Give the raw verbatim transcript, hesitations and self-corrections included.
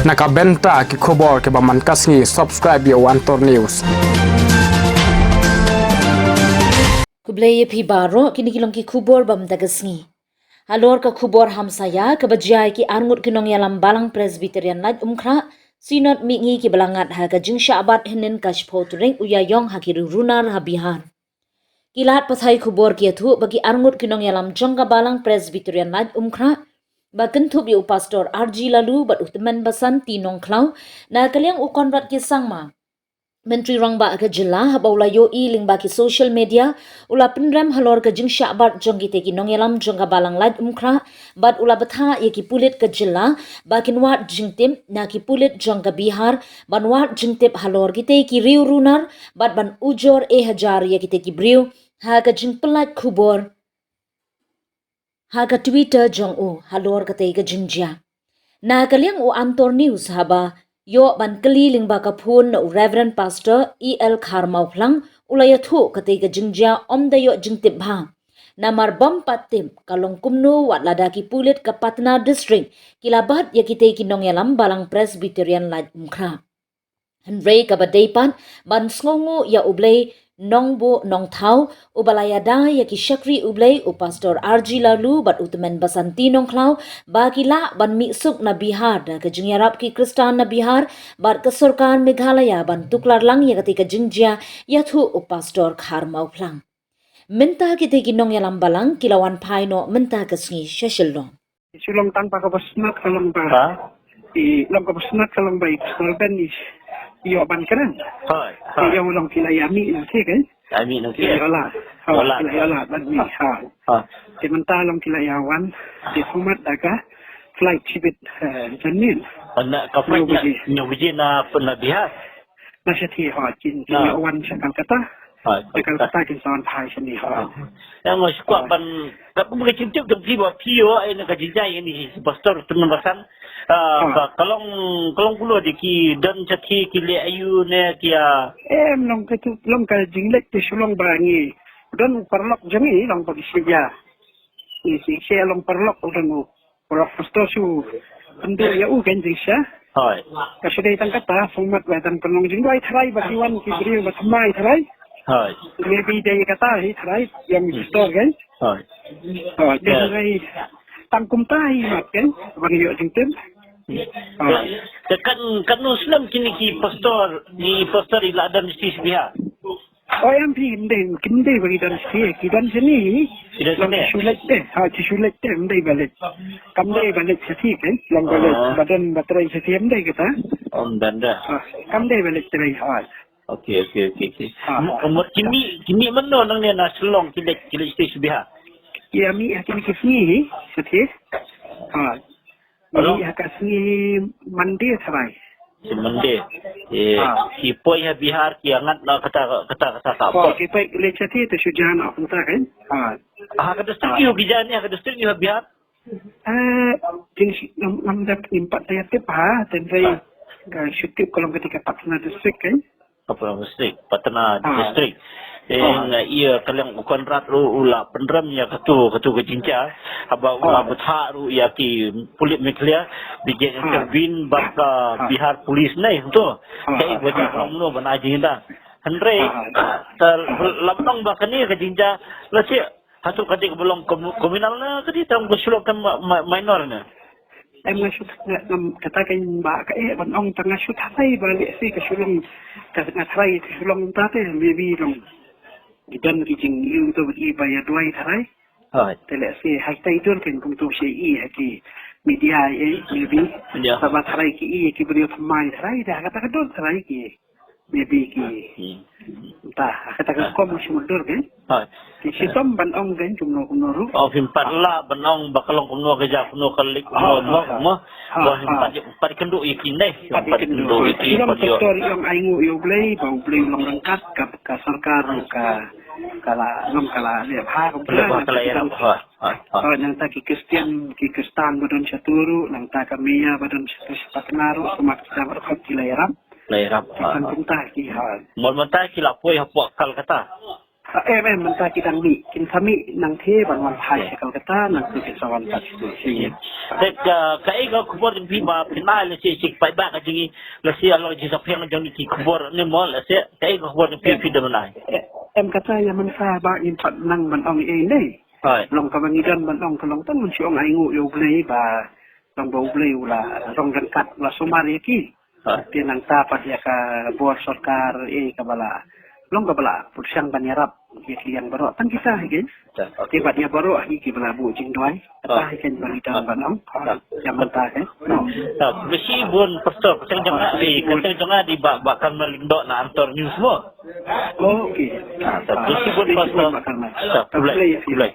Na ka bynta ki khubor kiba man ka sngi, subscribe ïa u Antor News. Khublei ïa phi baroh, kine ki long ki khubor ba mynta ka sngi. Halor ka khubor hamsaïa, kaba jia ïa ki arngut ki nongïalam Balang Presbyterian Laitumkhrah, Synod Mihngi kiba la ngat ha ka jingshah bat hynnin ka shiphew tarik u Ïaïong ha ki riew runar ha Bihar. Ki lad pathai khubor ki ïathuh ba ki arngut ki nongïalam jong ka Balang Presbyterian Laitumkhrah, ba kynthup ïa u Pastor R G Laloo bad u Tymmen Basan T Nongkhlaw, na ka liang u Conrad K Sangma, Myntri Rangbah ka jylla, haba u la ïohi lyngba ki social media, u la pynrem halor ka jingshah bat jong kite ki nongïalam jong ka Balang Laitumkhrah, bad u la bthah ïa ki pulit ka jylla ba kin wad jingtip na ki pulit jong ka Bihar ban wad jingtip halor kite ki riew runar bad ban ujor eh hajar ïa kite ki briew ha ka jingpyllait khubor ha ka Twitter jong u halor katei ka jingjia. Na ka liang u Antor News, haba ïoh ban kylli lyngba ka phone na u Reverend Pastor E L Kharmawphlang, u la ïathuh katei ka jingjia ym da ïoh jingtip bha. Namar bym pat tip ka long kumno wat lada ki pulit ka Patna District ki la bat ïa kitei ki nongïalam Balang Presbyterian Laitumkhrah. Hynrei kaba dei pat ban sngewnguh ïa U Blei nongbuh nongthaw, uba la ïada ïa ki shakri U Blei, u Pastor R G Laloo bad u Tymmen Basan T Nongkhlaw, ba ki lah ban mih suk na Bihar da ka jingïarap ki Khristan na Bihar bad ka sorkar Meghalaya ban tuklar lang ïa katei ka jingjia, ïathuh u Pastor Kharmawphlang. Mynta kitei ki nongïalam Balang ki la wan phai noh mynta ka sngi sha Shillong. Shu long tang ba kaba smat ka long ba. Ha? I long kaba smat ka long ba i Pastor Ben i ïoh ban kren. Hooid, hooid. Ïa u long ki la ïa mih na ki kan. Ïa mih na ki. Ki la ïoh lad. Ha, ïoh lad, ki la ïoh lad ban mih. Ha. Ha. Te mynta long ki la ïa wan. Te format da ka flight shibit, eh, janmiet. Na ka flight na, na Bihar. Na shathie, ha, kin, kin ïa wan sha Calcutta. Ha, sha Calcutta kin sa wan phai shane, ha. Ïa nga shu kwah ban, ka kum ka jingtip jong phi ba phi ïoh ïa ka jingjia ïa kine ki pastor Tymmen Basan. Ah, ka, ka long, ka long kumno de, ki don shathie, ki leh aïu ne ki ïa. Em, long ka tu, long ka jingleh te shu long ba ngi don u paralok jong ngi, long ba ki shu ïa. Ngi shu ïa long paralok u don u Prof Pastor shu pynduh ïa u kan jingshisha. Hooid. Ka shu dei tang kata, format ba tang ka long jingduwai tharai ba ki wan ki briew ba thymmai tharai. Hooid. Maybe dei kata hi tharai ïa u Pastor kan. Hooid. Hooid. Te hynrei tang kumta hi mat kan ba ngi ïoh jingtip. Hooid. Te kan, kan katno snem kine ki pastor, ki pastor i la don shathie sha Bihar? Oh, em phi, ym dei, ym dei ba ki don shathie, ki don shane. Ki don shane? Ki shu leit te, ha, ki shu leit te, ym dei ba leit. Kam dei ba leit shathie kan, long ba leit, ba don ba trei shathie, ym dei kata. Ym don da. Ha, kam dei ba leit trei, ha. Okay, okay, okay, okay. Ha, ha. Mut ki mih, ki mih mynno nangne na Shillong, ki leit, ki leit shathie sha Bihar? Ki ïa mih ha kine ki sngi hi, shathie. Ha. Mih ha ka sngi Monday tharai. Sngi Monday. Eh, ki poi ha Bihar ki ïa ngat na kata, kata, kata ka poi. Ki poi leit shathie te shu jan ha kata kan. Ha. Ha ka district ïa u ki jan, ha ka district ïa u ha Bihar? Eh, jing ngam, ngam dep, ngim pat ïa tip ha, tynrai ka shu tip ka long kata ka Patna district kan. Patna District, Patna District. Eh, nga ïa ka liang u Conrad ruh u la pynrem ïa katu, katu ka jingjia. Haba u la bthah ruh ïa ki pulit Meghalaya, ba kin intervene bad ka Bihar Police ne, to. Dei ba jingmano ban ai jingda. Hynrei ka la ong ba kane ka jingjia la shu, hato ka dei ba long komunal ne ka dei tang ka shu long ka minor ne. Em nga shu, nga, ngam, kata ka ba ka eh ban ong tang nga shu tharai ba lehse ka shu long, ka nga tharai ka shu long ta te maybe long. Ki don ki jingïoh to ba ïa duwai tharai. Hooid. Te lehse hai tai dur kan kum to sha i ha ki media eh maybe. Sa ba tharai ki i ki briew thymmai tharai da kata ka dur tharai ki. Maybe ki. Entah, kata ka kom shu mudui kan. Ki shitom ban ong kan kumno kumno ruh. Oh, phim pat lah ban ong ba ka long kumno ka jia, kumno ka leit, kumno mo. Ba phim pat, pat kynduh ïa ki ne. Pat kynduh ïa ki. Ki long pastor ïong ai nguh ïa U Blei, ba U Blei long ryngkat ka, ka sorkar ka, ka la long ka la leh bha ka. Leh bha ka la ïarap. Nangta ki Khristan, ki Khristan ba don shatu ruh, nangta ka Maya ba don shatu sha Patna ruh, sha Patna ruh ki la ïarap. La ïarap. Ki pan kumta ki ha. Mon mynta ki la poi hapoh Calcutta. Em, em, mynta ki dang mih, kin sa mih nangtei ban wan phai sha Calcutta, nangta kin sa wan pat. Te ka, kaei ka khubor jong phi ba phin ai lehse sha ki paidbah ka jong ngi, lehse halor ka jingsaphriang jong ki khubor ne mo, lehse kaei ka khubor jong phi, phi don ban ai? Em, kata ïa mynta ba ngim pat nang ban ong ei ne. Hooid. Long kaba ngi don ban ong ka long tang ban shu ong ainguh ïa U Blei ba long ba U Blei u la rong ryngkat, u la sumar ïa ki. Hooid. Te nangta pat ïa ka bor sorkar, eh, kaba la long kaba la pyrshang ban ïarap ïa ki liang baroh tang kita hi kein. Te bad ïa baroh hi kiba la buh jingduwai. Kata hi kein ba ngi don ban ong. Ïa mynta kein. Khublei shibun Pastor, ka seng jong nga di, ka seng jong nga di Bah, Bah Karmel Lyngdoh na Antor News mo. Okay. Khublei shibun Pastor. Khublei, khublei.